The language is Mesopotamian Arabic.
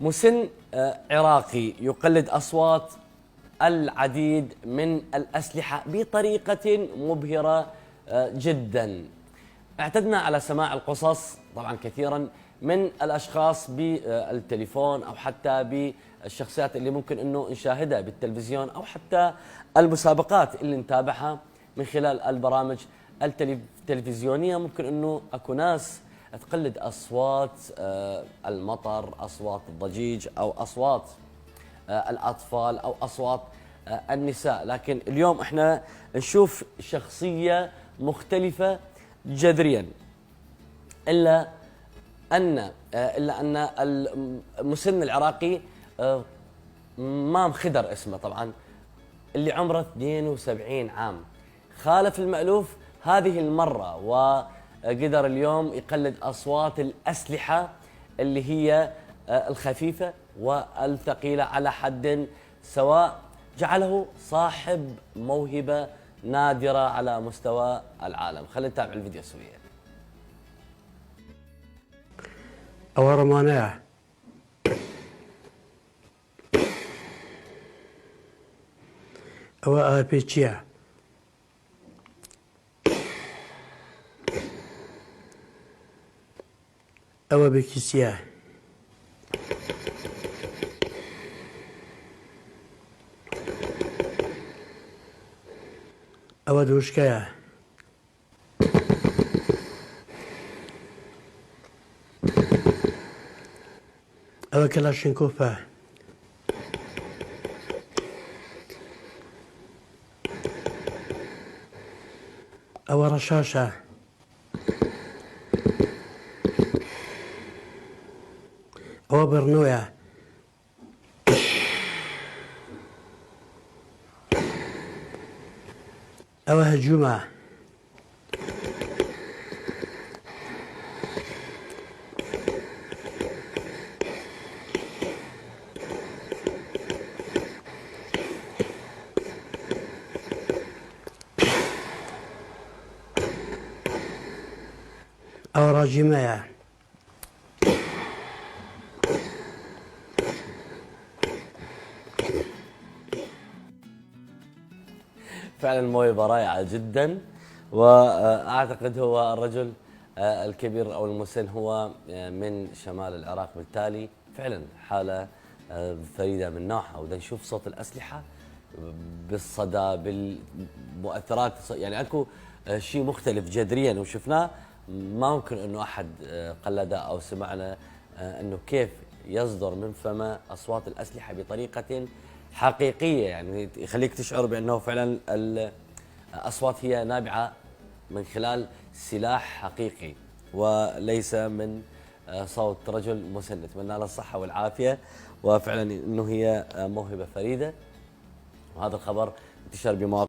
مسن عراقي يقلد أصوات العديد من الأسلحة بطريقة مبهرة جدا. اعتدنا على سماع القصص طبعا كثيرا من الأشخاص بالتليفون أو حتى بالشخصيات اللي ممكن أنه نشاهدها بالتلفزيون أو حتى المسابقات اللي نتابعها من خلال البرامج التلفزيونية. ممكن أنه أكو ناس تقلد أصوات المطر، أصوات الضجيج، أو أصوات الأطفال، أو أصوات النساء. لكن اليوم احنا نشوف شخصية مختلفة جذريا، إلا أن المسن العراقي ما مخدر اسمه طبعا، اللي عمره 72 عام، خالف المألوف هذه المرة، وقدر اليوم يقلد أصوات الأسلحة اللي هي الخفيفة والثقيلة على حد سواء، جعله صاحب موهبة نادرة على مستوى العالم. خلينا نتابع الفيديو سويا. أورمانية أو أبيتشيا أو بكيسيا أو دوشكايا أو كلاشينكوفا أو رشاشة أو برنويا أو هجومة أو راجمايا فعلا موهبة رائعة جدا، وأعتقد هو الرجل الكبير أو المسن هو من شمال العراق، بالتالي فعلا حالة فريدة من نوعها. ودا نشوف صوت الأسلحة بالصدى، بالمؤثرات، يعني أكو شيء مختلف جذريا وشفناه، ما ممكن أنه أحد قلده أو سمعنا أنه كيف يصدر من فمه أصوات الأسلحة بطريقة حقيقية، يعني يخليك تشعر بأنه فعلا الأصوات هي نابعة من خلال سلاح حقيقي وليس من صوت رجل مسن. نتمنى له الصحة والعافية، وفعلا أنه هي موهبة فريدة، وهذا الخبر انتشر بمواقع